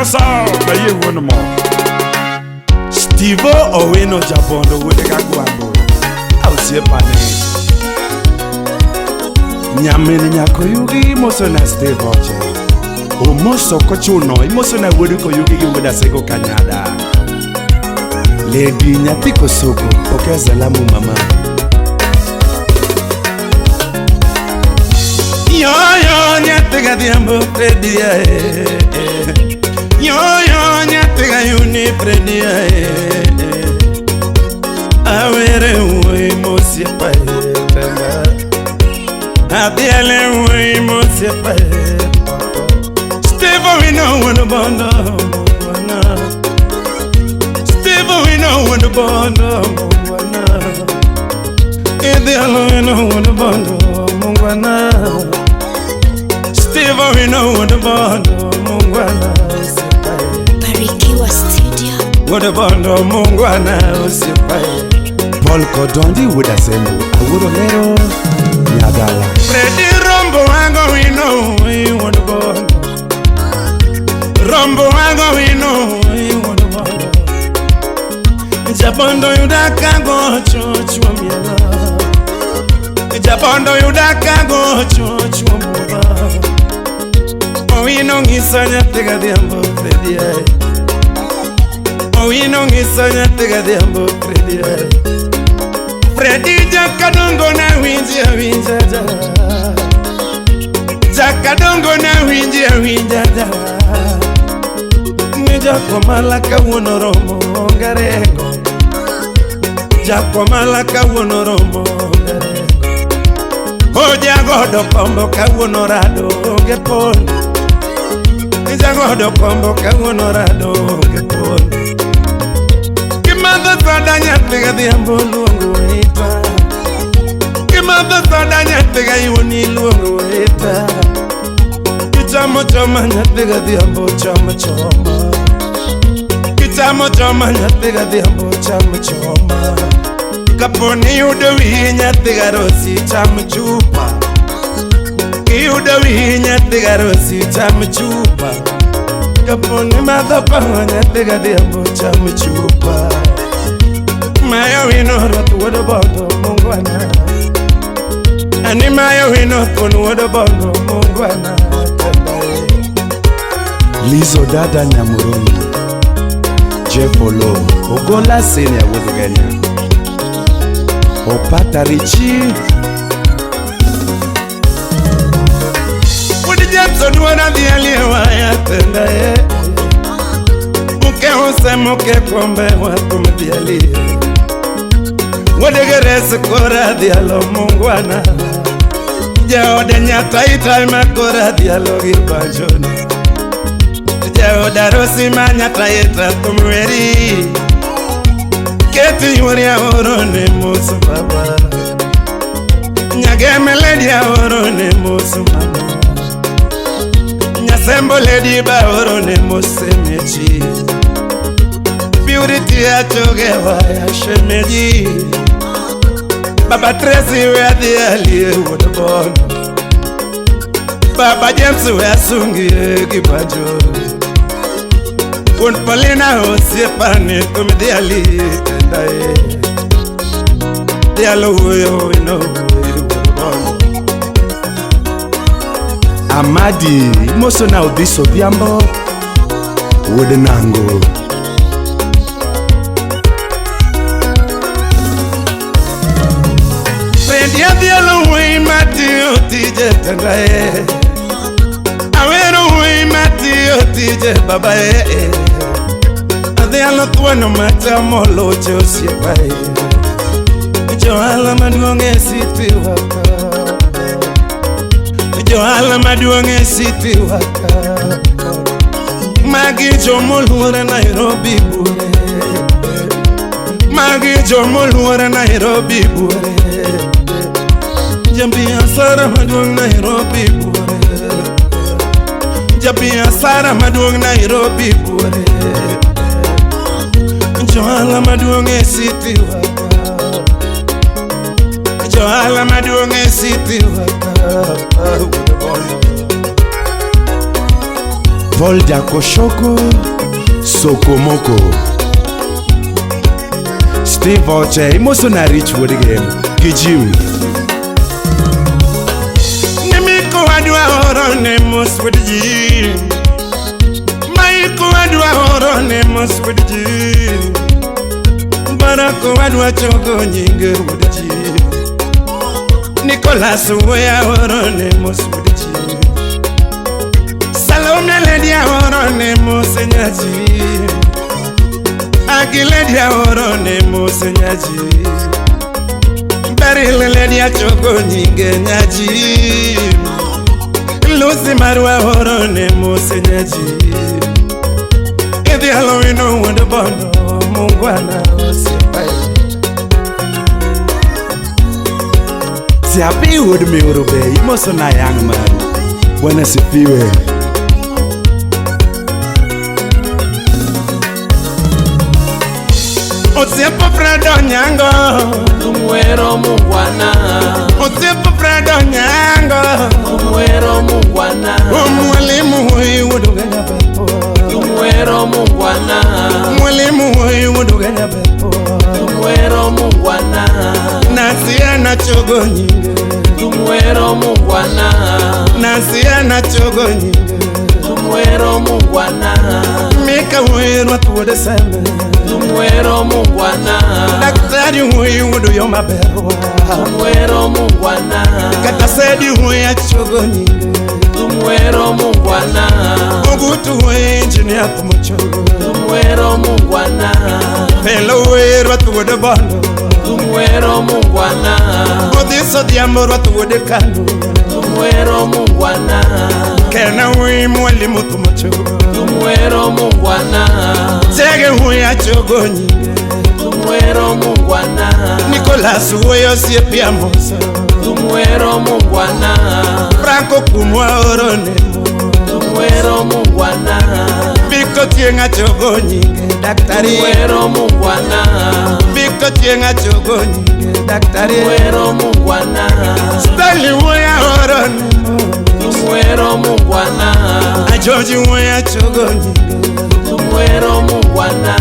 Sawa ayie wuon mo. Stivo Owino Jabondo wuod Kagwambo osiepane. Nyamin nyako yugi imosona Steve Oche. Omoso kochuno imosona wuod Koyugi gi wuod Asego Kanyada. Lady nyathi Kosoko pokea salamu mama. Yoyo nyathi Gadhiambo Fredi eh, eh. Yoyo nyathi Gayuni Fredi eh, eh. Awere wuoyi mosiepa eh, tenda. Adhiele wuoyi mosiepa eh, papa. Steve Owino wuon Bondo mungwana. Steve Owino wuon Bondo mungwana. Idhialo wino wuon Bondo mungwana. Steve Owino wuon Bondo mungwana osiepa eh. Barikiwa Studio. Wuod Bondo mungwana osiepa eh. Paul Kodondi wuod Asembo Awuoro Lero Nyadala. Fredi Rombo wango wino wuon Bondo. Rombo wango wino wuon Bondo. Jabondo yuda kagocho chuo mielo. Jabondo yuda kagocho chuo mudho. Owino ng'iso nyathi Gadhiambo Fredi eh. Owino ng'iso nyathi Gadhiambo Fredi eh. Fredi jakadongo na winji awinja ja. Jakadongo na winji awinja ja. Ni jakomala kawuono romo onge rengo. Jakomala kawuono romo onge rengo. Ojagodo kombo kawuono rado onge pondo. Jagodo kombo kawuono rado onge pondo. Kimadho soda nyathi Gadhiambo luongo ita. Kimadho soda nyathi Gayuni luongo ita. Kichamo choma nyathi Gadhiambo chamo choma. Kichamo choma nyathi Gadhiambo chamo choma. Kaponi yudo wiyi nyathi Garosi cham chupa. Kiyudo wiyi nyathi Garosi cham chupa. Kaponi madho kong'o nyathi Gadhiambo cham chupa. Mayo wino ruoth wuod Bondo mungwana. Ani mayo wino thuon wuod Bondo mungwana. Tendae. Lizo Dada Nyamuroni Jeff Olo Ogola Senior wuod Kenya. Opata Richi Wuod Jackson wuod Adhialie waya tendae. Muke use muke kombe wathum dhialie. Wuod Geres kora dhialo mungwana. Jaode nyataita ma kora dhialo gi banjone. Jaoda Rosi ma nyataita thum weri. Keti yuori aoro ne mos baba. Nyageme lady aoro ne mos mama. Nyasembo lady ba oro ne mos mechi. Purity achoge waya shemeji. Baba Tracy we adhialie wuod Bondo. Baba James we asungie gi banjo. Wuon Paulina osiepane thum dhiali tendae. Dhialo wuoyo wino wuoyo wuod Bondo. Amadi imosona Odhiso Odhiambo wuod Nango. Frendi adhialo wuoyi matiyo tije tendae. Awero wuoyi matiyo tije baba e. Adhialo thuono machamo loche osiepa e. Johala maduong' e city waka. Johala maduong' e city waka. Magi jomoluore Nairobi buore. Magi jomoluore Nairobi buore. Jabiasara maduong' Nairobi buore. Jabiasara maduong' Nairobi buore. Johala maduong' e city waka. Johala maduong' e city waka. Wuod Bondo. Paul Jakoshoko Sokomoko. Steve Oche imoso na Rich wuod Gem gi Jim. Nimiko wadwa oro ne mos wuod ji. Maiko wadwa oro ne mos wuod ji. Barako wadwa chogo nyinge wuod ji. Nicholas wuoya oro ne mos wuod ji. Salome ledi oro ne mos nyaji. Agiledi oro ne mos nyaji. Beryl ledi achogo nyinge nyaji. Lucy marwa oro ne mos nyaji. Idhi Halloween wuod Bondo mungwana osiepa. Siapi wuod Miuru be imoso na yang maru. Bwana sifiwe. Osiepo Fred Onyango. Tumwero mungwana. Osiepo Fred Onyango. Tumwero mungwana. Mwalimu huyu wuod Ugenya Bepo. Tumwero mungwana. Mwalimu huyu wuod Ugenya Bepo. Tumwero mungwana. Nasia na chogo nyinge. Tumwero mungwana. Nasia na chogo nyinge. Tumwero mungwana. Mika huyu rwath wuod Sembe. Tumwero mungwana. Daktari huyu wuod yo maberwa. Tumwero mungwana. Kata sedi huyu achogo nyinge. Tumwero mungwana. Ogutu huyu engineer kumochogo. Tumwero mungwana. Pelo huyu rwath wuod Bondo. Tumwero mungwana. Odhiso dhiambo rwath wuod Kano. Tumwero mungwana. Kena huyu mwalimu tumochogo. Tumwero mungwana. Chege huyu achogo nyinge. Tumwero mungwana. Nicholas huyu osiep Amoso. Tumwero mungwana. Franco kumwa oro nemo. Tumwero mungwana. Victor Chieng' achogo nyinge. Daktari. Tumwero mungwana. Victor Chieng' achogo nyinge. Daktari. Tumwero mungwana. Stanley huyu oro nemo. Tumwero mungwana. Ajoji huyu achogo nyinge. Tumwero mungwana.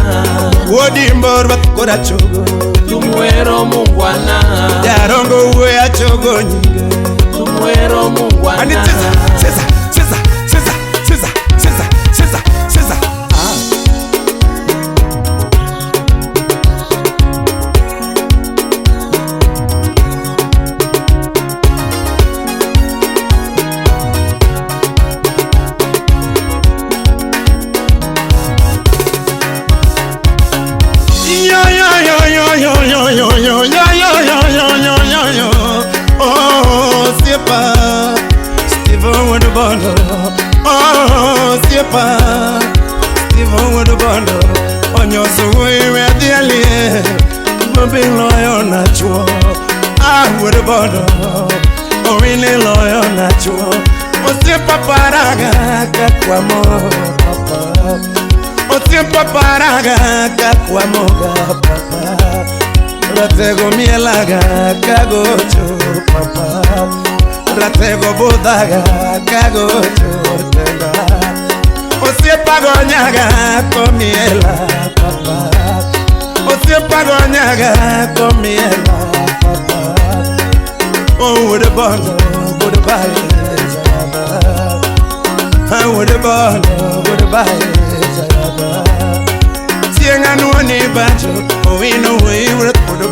Wuod Imbo rwath kod achogo. Tumwero mungwana. Jarongo huyu achogo nyinge. Tumwero mungwana. Ani cheza cheza cheza cheza cheza cheza cheza cheza. Ah. Yo yo yo yo yo yo yo yo yo yo yo yo yo yo yo. Oh, Siepa, Stephen wuod Bondo. Oh, Siepa, Stephen wuod Bondo. Onyoso wuoyi we adhi alie, mabi loyo na chuo. Ah, wuod Bondo, owini loyo na chuo. Osiepa paraga kakwamo papa. Osiepa paraga kakwamoga papa. Ratego mielaga kagocho papa. Ratego budhaga kagocho tenda. Osiepa gonyaga komiela papa. Osiepa gonyaga komiela papa. Oh, wuod Bondo, wuod baye jayaba. Ah, wuod Bondo, wuod baye jayaba. Chieng' anuoni banjo, owino wuoyi wuod Bondo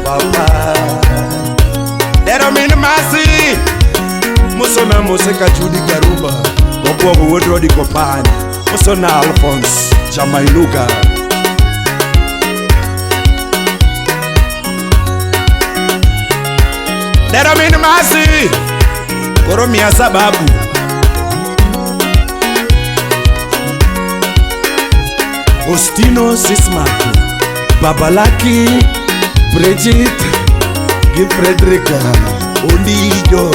papa. Dero min masi, Musona Mose Kachudi Garumba. Mokwongo wuod Rodi Kopany. Musona Alphonse Jamailuga. Dero min masi, Koro miya sababu. Ostino Sismark, Babalaki, Bridget gi Frederica Ondijo.